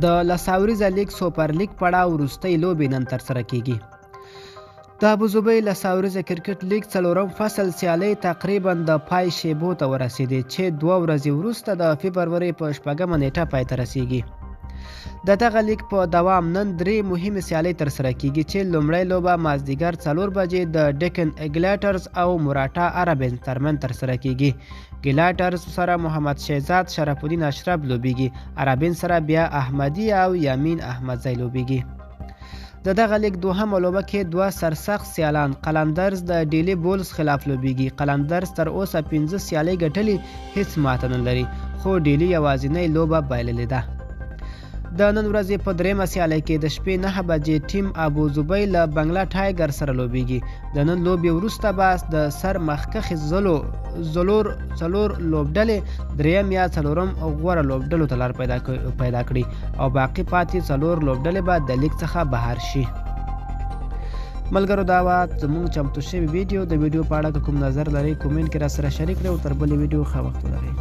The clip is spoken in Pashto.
د لساوریزه لیګ سوپر لیګ پړاو وروستۍ لوبې نن ترسره کیږي. د ابوظبۍ لساوریزه کرکټ لیګ څلورم فصل سیالۍ تقریبا د پای شیبو ته ورسېدې چې 2 ورځې وروسته د فبرورۍ په 6مه نیټه پای ته رسیږي. د دغه لیګ په دوام نن 3 مهمې سیالۍ ترسره کیږي چې لومړۍ لوبه مازدیګر 4 بجې د ډیکن اګلیټرز او موراټا عربینز ترمنځ ترسره کیږي. ګلاټرز سره محمد شهزاد شرف الدین اشرف لوبیږي، عربین سره بیا احمدي او یمین احمدزی لوبیږي. د دغه لیګ دوهمه لوبه کې 2 سرسخت سیالان قلندرز د ډیلی بولز خلاف لوبیږي. قلندرز تر اوسه 5 سیالۍ ګټلي، هیڅ ماته نه لري، خو ډیلی یوازینۍ لوبه بایللې ده. د نن ورځې په درېیمه سیالۍ کې د شپې 9 بجې ټیم ابو ظبي له بنګله ټایګر سره لوبیږي. د نن لوبې وروسته به د سر مخکښې څلور لوبډلې درېیم یا څلورم غوره لوبډلو ته لار پیدا کړي او باقي پاتې 4 لوبډلې به د لیګ څخه بهر شي. ملګرو، دا وه زموږ چمتو شوې ویډیو. د ویډیو په اړه که کوم نظر لرئ کومنټ کې را سره شریک کړئ او تر بلې ویډیو ښه وخت ولرئ.